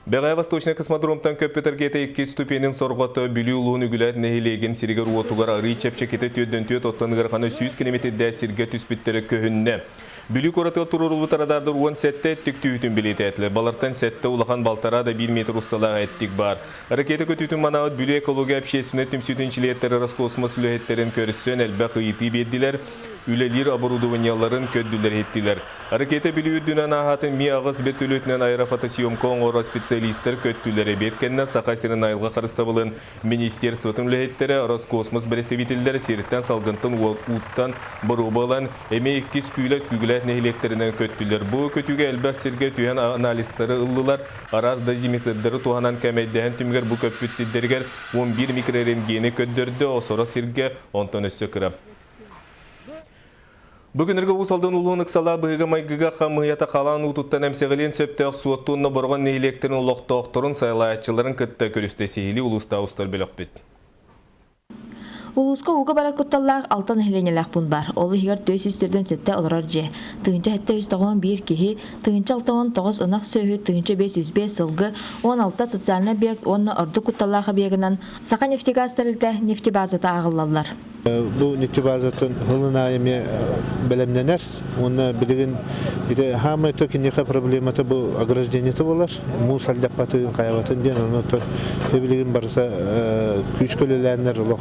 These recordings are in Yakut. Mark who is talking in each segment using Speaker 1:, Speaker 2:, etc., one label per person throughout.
Speaker 1: Бэҕэһээ Восточнай космодромтан көппүт ракета иккис ступенин сорҕото Бүлүү улууһун Үгүлээт нэһилиэгин сиригэр-уотугар арыый чэпчэкитэ түөрдэн түөрт, оттон ыарахана 100 километрдээх сиргэ түспүттэрэ көһүннэ. Бүлүү куоратыгар туруоруллубут радардар 17 эттик түһүүтүн бэлиэтээтилэр. Балартан сэттэ улахан балтараа да биир метр усталаах эттик баар. Ракета көтүүтүн манаабыт Бүлүү экология общественнай түмсүүтүн чилиэттэрэ Роскосмос үлэһиттэрин көрсөн элбэх ыйытыы биэрдилэр, үлэлиир оборудованиеларын көрдүлэр-иһиттилэр. Ракета Бүлүү үрдүнэн ааһаатын Ми аҕыс бөртөлүөтүнэн аэрофотосъемка оҥоро специалистар көттүлэр. Эбиэт кэннэ Саха сирин айылҕа харыстабылын министерствотын үлэһиттэрэ, Роскосмос бэрэстэбиитэллэрэ сиртэн, салгынтан, ууттан боруоба ылан, эмиэ иккис Күүлэт, Күүгүлээх нэһилиэктэринэн көттүлэр. Бу көтүүгэ элбэх сиргэ түһэн анализтары ыллылар, араас дозиметрдары туһанан кэмэйдэһэн түмүгэр бу көппүт сирдэригэр 11 микрорентгени көрдөрдө, сорох сиргэ онтон өссө кыра. Бу күннэргэ Уус Алдан улууһун ыксалаах быһыыга-майгыга хамыыһыйата халаан уутуттан эмсэҕэлиэн сөптөөх Суотту уонна Бороҕон нэһилиэктэрин олохтоохторун, сайылааччыларын кытта көрүстэ сиһилии улуустаах устар бөлөхпүт.
Speaker 2: Улууска ууга барар кутталлаах алта нэһилиэнньэлээх пуун баар. Ол иһигэр 447 олорор дьиэ, 1791 киһи, 1069 ынах сүөһү, 1505 сылгы, 16 социальнай объект уонна ордук кутталлаах объегынан Саха нефтегаз тэрилтэ нефтебазата ааҕыллаллар.
Speaker 3: Бу нефтебазатын сылын аайы эмиэ бэлэмнэнэр уонна билигин ити хаамай то киниэхэ проблемата бу ограждениета буолар муус алдьаппатын хайабатын диэн ону билигин барыта күүскэ үлэлээннэр олох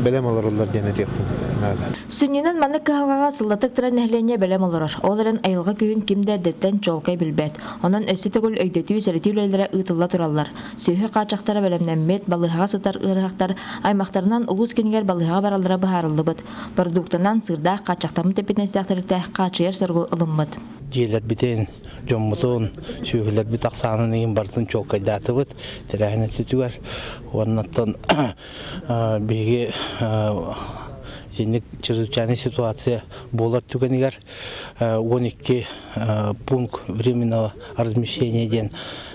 Speaker 3: бэлэм олороллор диэн этиэхпин наада.
Speaker 2: Сүнньүнэн маннык кыһалҕаҕа сыллатык турар нэһилиэнньэ бэлэм олорор. Ол эрэн айылҕа күүһүн ким да эрдэттэн чуолкай билбэт. Онон өссө төгүл өйдөтүү, сэрэтии үлэлэрэ ыытылла тураллар. Сүөһү хааччахтара бэлэмнэммит, балыыһаҕа сытар ыарыһахтар аймахтарынан улуус киинигэр балыыһаҕа бараллара быһаарыллыбыт. Бородууктанан сыырдаах хааччахтаммыт эппиэтинэстээх тэрилтэ хааччыйар соругу ылыммыт.
Speaker 4: Дьиэлэрбитин, дьоммутун, сүөһүлэрбит ахсаанын иһин барытын чуолкайдаатыбыт тэрээһин өттүтүгэр. Уоннаттан биһиги итинник чрезвычайная ситуация буолар түгэнигэр 12 пункт временного размещения диэн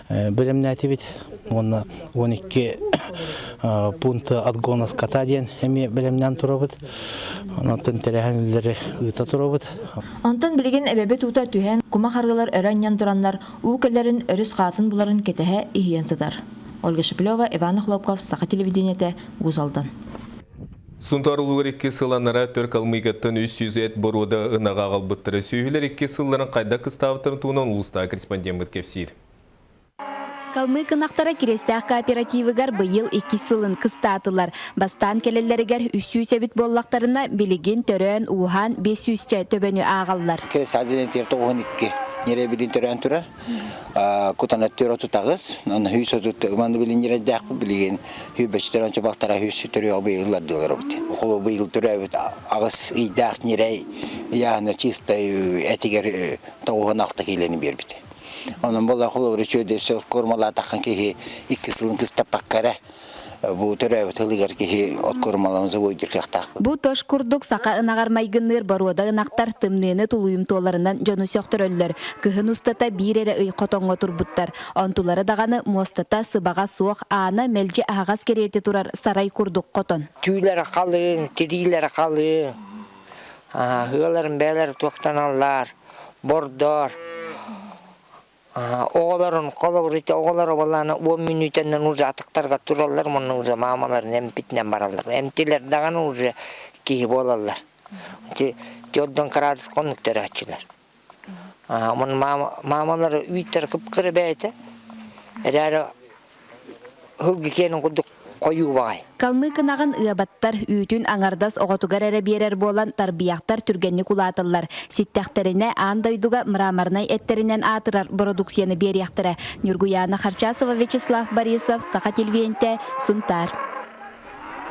Speaker 4: бэлэмнээтибит уонна 12 пункт отгона скота диэн эмиэ бэлэмнээн турабыт. Онтон тэрээһин үлэлэри ыыта турабыт.
Speaker 2: Онтон билигин эбэбит уута түһэн, кумах арыылар өрө анньан тураннар, уу кэлэрин, өрүс хаатын буларын кэтэһэ иһийэн сытар. Ольга Шеплева, Иван Охлопков, Саха телевидениетэ, Уус Алдан.
Speaker 1: Сунтаар улуугар икки сыл анараа төр Калмыкияттан 300 эт боруода ынаҕа аҕалбыттара. Сүөһүлэр икки сылларын хайдах кыстаабыттарын туһунан улуустааҕы корреспондеммыт кэпсиир.
Speaker 5: Калмык ынахтара Кириэстээх кооперативыгар быйыл иккис сылын кыстаатылар. Бастаан кэлэллэригэр 300 эбит буоллахтарына, билигин төрөөн-ууһаан 500-чэ төбөнү ааҕаллар.
Speaker 6: Кириэстээх диэн 92 ньирэйбитин төрөөн турар. Кутана түөр отутаҕыс, онно сүүс отут манна билин ньирэйдээхпит билигин сүүрбэччэ ончу балтараа сүүс төрүөҕү быйыл ыллардылар эбит. Холу быйыл төрөөбүт аҕыс ыйдаах ньирэй ыйааһына чистай этигэр 96 киилэни биэрбит. Онон буолар холобур үчүгэй кормалаатаххан киһи икки сылын кыстаппакка эрэ бу төрөөбүт ылыгар киһи от кормалаан заводир кыахтаах.
Speaker 5: Бу тош курдук саха ынаҕар майгынныыр боруода ынахтар тымныыны тулуйумтуоларынан дьону сөхтөрөллөр. Кыһын устата биир эрэ ый хотоҥҥо турбуттар. Онтулара даҕаны муостата сыбаҕа суох, аана мэлдьи аһаҕас кэриэтэ турар сарай курдук хотон.
Speaker 7: Түүлэрэ халыҥ, тириилэрэ халыҥ, ыаларын бэйэлэрэ туохтаналлар, бордоор. Оҕолорун холобур ити оҕолоро буоллаҕына уон мүнүүтэннэн уже атыктарга тураллар уонна уже маамаларын эмпитинэн бараллар. Эмтилэр даҕаны уже киһи буолаллар. Ити төрдөн кыраадыс хонук төрөөччүлэр. Мун маамалары үүттэр кып-кыра бэйэтэ. Эрээри Һылгы киэнин курдук хойуу баҕай.
Speaker 5: Калмык ынаҕын ыабаттар, үүтүн аҥардас оҕотугар эрэ биэрэр буолан тарбыйахтар түргэнник улааталлар. Ситтэхтэринэ аан дойдуга мраморнай эттэринэн аатырар бородууксуйаны биэриэхтэрэ. Ньургуйаана Харчасова, Вячеслав Борисов, Саха телевидениетэ, Сунтаар.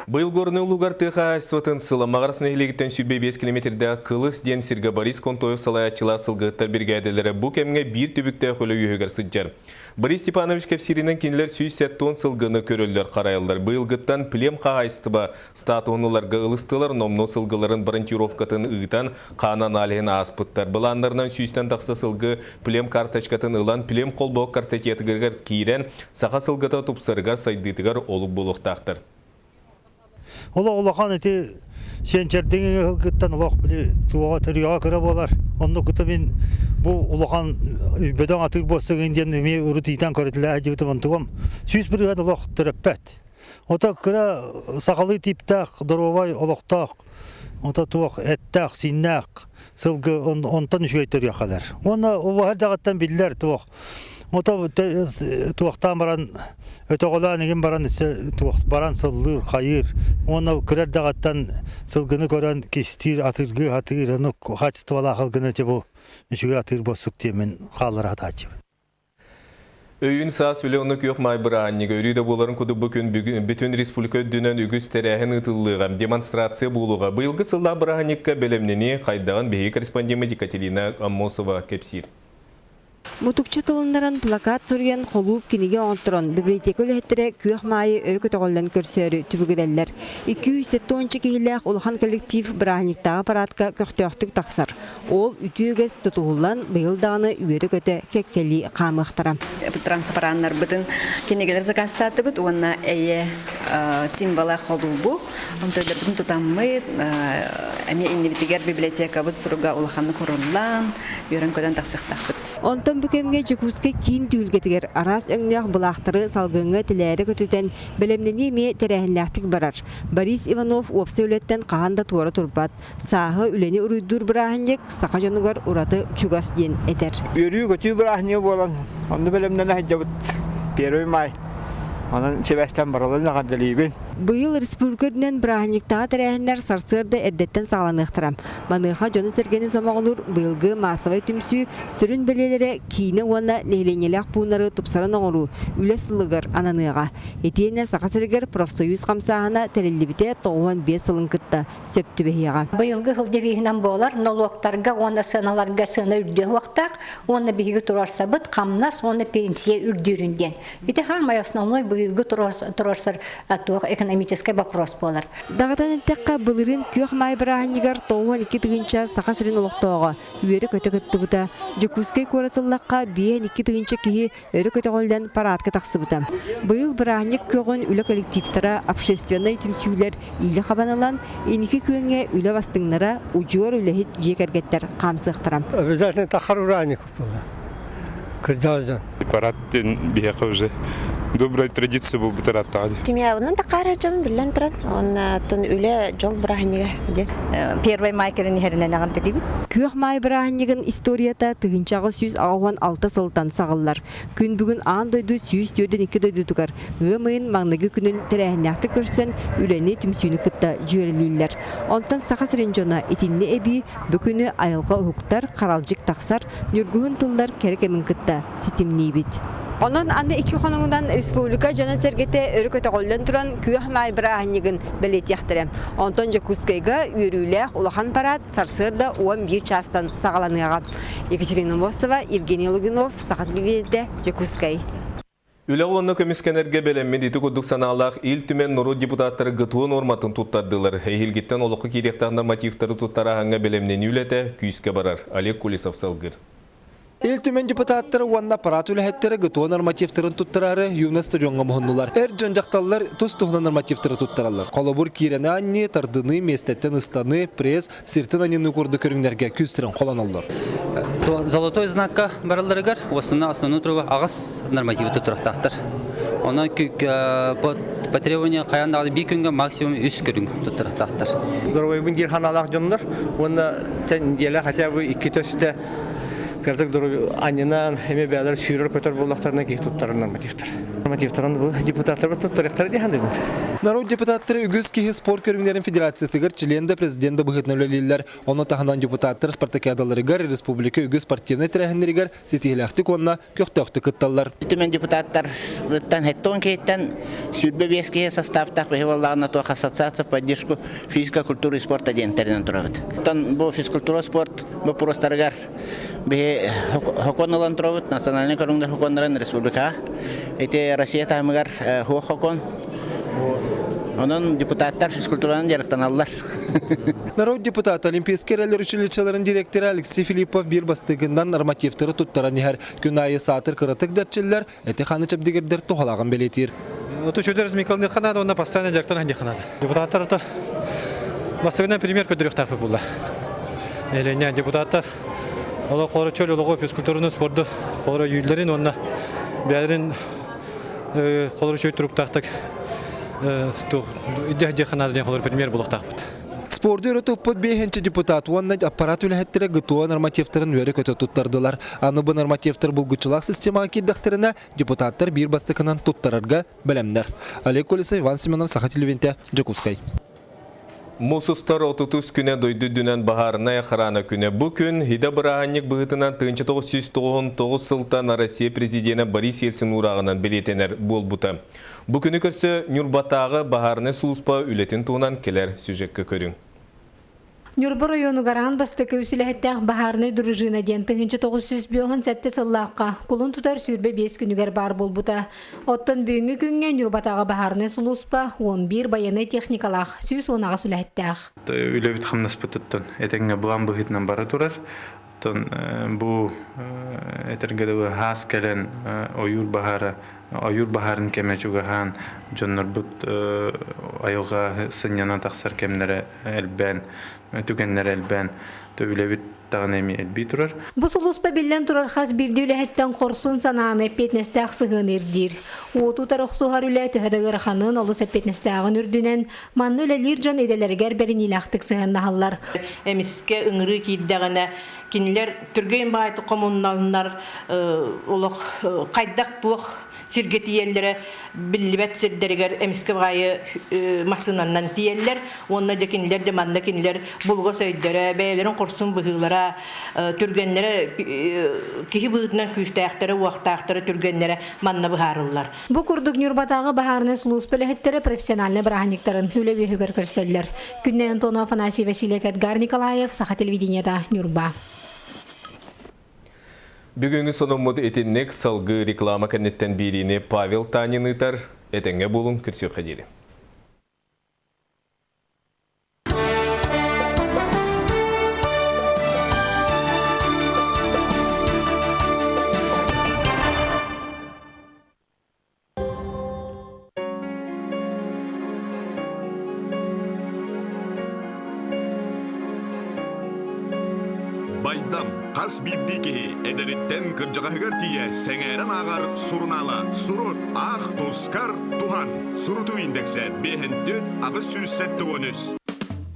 Speaker 1: Быйыл Горнай улуугар тыа хаһаайыстыбатын сыла Маҕарас нэһилиэгиттэн 25 километрдээх Кылыс диэн сиргэ Борис Контоев салайааччылаах сылгыһыттар биригээдэлэрэ бу кэмҥэ биир түбүктээх үлэ үөһүгэр сылдьар. Борис Степанович кэпсииринэн кинилэр 170 сылгыны көрөллөр-харайаллар. Быйылгыттан плем хаһаайыстыба статуһун ыларга ылыстылар, номнуо сылгыларын барантировкатын ыытан, хаан аналиһын ааспыттар. Былааннарынан сүүстэн тахса сылгы плем карточкатын ылан, плем холбоһук картотекатыгар киирэн, саха сылгыта тупсарыгар, сайдыытыгар олук буолуохтаахтар.
Speaker 8: Ол улахан ити Сиэнчэрдиҥи ыһылгыттан олох били туоҕа төрүөҕэ кыра буолар. Онно кута мин бу улахан бөдөҥ атыыр буолсугун диэн эмиэ урут иитэн көрүтүлээ дьибитим онтугум 100% олох төрөппөт. Ото кыра сахалыы тииптээх, доруобай олохтоох, ото туох эттээх, сииннээх сылгы онтон үчүгэй төрүөххэлэр. Уонна убаһа дьаҕыттан биллэр туох Ото туохтаан баран өтөҕөлөөн игин баран туох баран сыллыыр, хайыыр. Уонна кыра эрдэҕиттэн сылгыны көрөн кистиир, атыыргыы атыыр, ону хаачыстыбалаах ылгыны ити бу үчүгэй атыыр буолсук диэммин хааллара сатааччыбын.
Speaker 1: Өйүүн саас үлэ уонна күөх маай бырааһынньыга өрүү да буоларын курдук бу күн бүтүн республика үрдүнэн үгүс тэрээһин ыытыллыаҕа, демонстрация буолуоҕа. Быйылгы сыллаах бырааһынньыкка бэлэмнэнии хайдаҕын биһиги корреспондеммыт Екатерина Аммосова кэпсиир.
Speaker 9: Мутукча тылыннаран плакат суруйан, холууп кинигэ оҥотторон, библиотека үлэһиттэрэ Күөх Маайы өрө көтөҕүллэн көрсөөрү түбүгүрэллэр. 270 киһилээх улахан коллектив бырааһынньыктааҕы параадка көхтөөхтүк тахсар. Ол үтүө үгэс тутуһуллан, быйыл даҕаны үөрэ-көтө кэккэлии хаамыахтара.
Speaker 10: Транспараннарбытын кинигэлэр заказтаатыбыт уонна эйэ символа холуубу онтойдорбутун тутаммыт эмиэ иннибитигэр библиотекабыт суруга улаханнык уруллан үөрэн-көтөн тахсыахтаахпыт.
Speaker 9: Онтон бу кэмҥэ Дьокуускай киин түһүлгэтигэр араас өҥнөөх былаахтары салгыҥҥа тилээрэ көтүтэн, бэлэмнэнии эмиэ тэрээһиннээхтик барар. Борис Иванов уопсай үлэттэн хаһан да туора турбат. Сааһы үлэни уруйдуур бырааһынньык саха дьонугар ураты чугас диэн этэр.
Speaker 11: Үөрүү-көтүү бырааһынньыга буолан, онно бэлэмнэнэ сылдьабыт. Первый май. Онон сибээстэн барылын эҕэрдэлиибин.
Speaker 9: Быйыл республика үрдүнэн бырааһынньыктааҕы тэрээһиннэр сарсыарда эрдэттэн саҕаланыахтара. Маныаха дьону-сэргэни сомоҕолуур быйылгы маассабай түмсүү сүрүн бэлиэлэрэ киинэ уонна нэһилиэнньэлээх пууннары тупсаран оҥоруу үлэ сылыгар ананыаҕа. Итиэннэ Саха сиригэр профсоюз хамсааһына тэриллибитэ 95 сылын кытта сөп түбэһиэҕэ.
Speaker 12: Быйылгы сыл девиһинэн буолар нолуоктарга уонна сыаналарга сыана үрдүө уохтаах уонна биһиги туруорсабыт хамнас уонна пенсия үрдүүрүн диэн. Ити хаамай основной быйылгы туруорсар туох экономическай вопрос буолар.
Speaker 9: Даҕатан эттэххэ, былырыын Күөх Маай бырааһынньыгар 92 тыһыынча Саха сирин олохтооҕо үөрэ-көтө кыттыбыта. Дьокуускай куорат ыллахха, 52 тыһыынча киһи өрө көтөҕүллэн параадка тахсыбыта. Быйыл бырааһынньык көҕүн үлэ коллективтара, общественнай түмсүүлэр иилэ хабан ылан, инники күөҥҥэ үлэ бастыҥнара, удьуор үлэһит дьиэ кэргэттэр хаамсыахтара.
Speaker 13: Обязательно тахар ураанньык буолла. Кырдьаҕас дьон.
Speaker 14: Парад диэн биһиэхэ уже добрая традиция буолбут ырааттаҕа дии.
Speaker 15: Семьябынан такаарачабын биллэн туран, уонна үлэ дьол бырааһынньыга диэн.
Speaker 16: Первый май кэлин иһэринэн эҕэрдэлиибит.
Speaker 9: Күөх Маай бырааһынньыгын историята 1886 сылтан саҕыллар. Күн бүгүн аан дойду 142 дойдутугар ыам ыйын маҥнайгы күнүн тэрээһиннээхтик көрсөн, үлэни, түмсүүнү кытта дьүөрэлииллэр. Онтон Саха сирин дьоно итиннэ эбии бу күнү айылҕа уһуктар, харалдьык тахсар, ньургуһун тыллар кэрэ кэмин кытта ситимниибит. Онон аны икки хонугунан республика дьоно-сэргэтэ өрө көтөҕүллэн туран Күөх Маай бырааһынньыгын бэлиэтиэхтэрэ. Онтон Дьокуускайга үөрүүлээх улахан парад сарсыарда 11 чаастан саҕаланыаҕа. Екатерина Мосова, Евгений Лугинов, Саха телевидениетэ, Дьокуускай.
Speaker 1: Үлэ уонна көмүскэнэргэ бэлэммит ити курдук санаалаах Ил Түмэн норуот депутаттара ГТО нуорматын туттардылар. Эһиилгиттэн олоххо киириэхтээх нормативтары туттарааһыҥҥа бэлэмнэнии үлэтэ күүскэ барар. Олег Кулисов салгыыр.
Speaker 17: Ил Түмэн депутаттара уонна аппарат үлэһиттэрэ ГТО нормативтарын туттараары Юность стадиоҥҥа муһуннулар. Эр дьон дьахталлар тус-туһунан нормативтары туттараллар. Холобур, киирэни анньыы, тардыныы, миэстэттэн ыстаныы, пресс, сиртэн анньыныы курдук көрүҥнэргэ күүстэрин холоноллор.
Speaker 18: Золотой знакка баралларыгар основной основной труба аҕыс нормативы туттарахтаахтар. Онон по требованию хайаан даҕаны биир күҥҥэ максимум үс көрүҥ туттарахтаахтар.
Speaker 11: Здоровойбун диир ханаалаах дьоннор уонна неделя хотя бы икки төстө кырдык анньынан эми бээлэр сүүрэр көтөр буоллахтарына киһи туттарар нормативтар. Нормативтарын бу депутаттар туттарыахтара дии саныыбын.
Speaker 17: Народ депутаттары үгүс киһи спорт көрүҥнэрин федерациятыгар член да президент да быһыытынан үлэлииллэр. Ону таһынан депутаттар спартакиадаларыгар республика үгүс спортивнай тэрээһиннэригэр ситиһиилээхтик уонна көхтөөхтүк кытталлар.
Speaker 19: Түмэн депутаттарыттан 70 киһиттэн 25 киһи составтаах биһи буоллаҕына туох ассоциация в поддержку физической культуры и спорта диэн тэринэн турабыт. Оттон бу физкультура спорт боппуруостарыгар биһи хокон ылан турабыт, национальнай көрүҥнэр хоконнарын республикаҕа. Ити Россия таһымыгар хуох хокон. Онон депутаттар физкультуранан дьарыктаналлар.
Speaker 17: Народ депутата, Олимпийскай эрэллэр училищеларын директора Алексей Филиппов биир бастыгынан нормативтары туттаран иһэр. Күн аайы саатыр кыратык дэрчиллэр, эти-хааны чэбдигирдэр туһалааҕын бэлиэтиир.
Speaker 20: Ото чөдөр Михаил надо, онно постоянно директор надо. Депутаттар это Бастакынан пример көрдөрүөхтээхпит буолла. Нэһилиэнньэ депутаттар олох холоро чөл олоҕу физкультураны спорду холоро өйүүллэрин уонна бэйэлэрин холоро үчүгэй туруктаахтык дьэ наада диэн холоро пример буолуохтаахпыт.
Speaker 17: Спорду өрө туппут биэһинчи депутат уонна аппарат үлэһиттэрэ ГТО нормативтарын үөрэ-көтө туттардылар. Аны бу нормативтар булгуччулаах системаҕа киирдэхтэринэ, депутаттар биир бастакынан туттарарга бэлэмнэр. Олег Колесов, Иван Семенов, Саха телевидениетэ, Дьокуускай.
Speaker 1: Муус устар 30 күнэ дойду үрдүнэн баһаарынай охрана күнэ. Бу күн идэ бырааһынньык быһыытынан 1999 сылтан Россия президенэ Борис Ельцин уурааҕынан бэлиэтэнэр буолбута. Бу күнү көрсө Ньурбатааҕы баһаарынай сулууспа үлэтин туһунан кэлэр сюжекка көрүҥ.
Speaker 21: Ньурба оройуонугар аан бастакы үс үлэһиттээх баһаарынай дружина диэн 1957 сыллаахха кулун тутар 25 күнүгэр баар буолбута. Оттон бүгүҥҥү күҥҥэ Ньурбатааҕы баһаарынай сулууспа 11 байыаннай техникалаах 118 үлэһиттээх.
Speaker 14: Үлэбит хамнаспытыттан этэҥҥэ былаан быһыытынан бара турар. Оттон бу этэргэ дылы хаас кэлэн ойуур баһаара ойуур баһаарын кэмэ чугаһаан дьоннорбут айылҕа сынньана тахсар кэмнэрэ элбээн түгэннэрэ элбээн үлэбит даҕаны эмиэ элбии турар.
Speaker 21: Бу сулууспа биллэн турар хас биирдии үлэһиттэн хорсун санааны, эппиэтинэстээх сыһыаны ирдиир. Уоту утары охсуһар үлэ төһө да ыараханын, олус эппиэтинэстээҕин үрдүнэн, манна үлэлиир дьон идэлэригэр бэриниилээхтик сыһыаннаһаллар.
Speaker 22: Эмискэ ыҥырыы киирдэҕинэ, кинилэр түргэн баҕайытык хомунналлар, олох хайдах туох сиргэ тиийэллэрэ биллибэт сирдэригэр эмискэ баҕайы массыынанан тиийэллэр уонна дьэ кинилэр де манна кинилэр булугас өйдөрө, бэйэлэрин хорсун быһыылара, түргэннэрэ киһи быһыытынан күүстээхтэрэ, уохтаахтара, түргэннэрэ манна быһаарыллар.
Speaker 21: Бу курдук Ньурбатааҕы баһаарынай сулууспа үлэһиттэрэ профессиональнай бырааһынньыктарын үлэ үөһүгэр көрсөллөр. Күннэй Антонова, Афанасий Васильев, Эдгар Николаев, Саха телевидениета, Ньурба.
Speaker 1: Бүгүҥҥү сонуммут итинник салгыы реклама кэнниттэн биэриини Павел Танин ыытар. Этэҥҥэ буолуҥ, көрсүөххэ диэри.
Speaker 23: Байдам хас биирдии киһи эдэриттэн кырдьаҕаһыгар тиийэ сэҥээрэн ааҕар сурунаала Сурут аах тускар туһан Сурутуу индексэ биэһинтүт 873.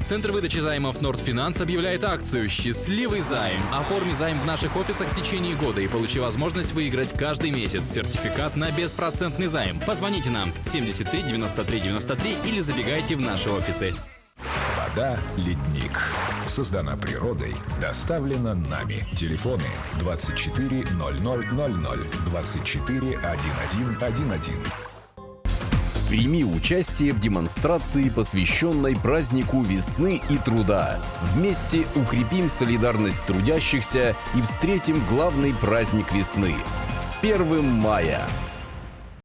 Speaker 24: Центр выдачи займов «Нордфинанс» объявляет акцию «Счастливый займ». Оформи займ в наших офисах в течение года и получи возможность выиграть каждый месяц сертификат на беспроцентный займ. Позвоните нам 73 93 93 или забегайте в наши офисы.
Speaker 25: Вода «Ледник». Создана природой, доставлена нами. Телефоны 24 00 00 24 11 11.
Speaker 26: Прими участие в демонстрации, посвященной празднику весны и труда. Вместе укрепим солидарность трудящихся и встретим главный праздник весны. С 1 мая!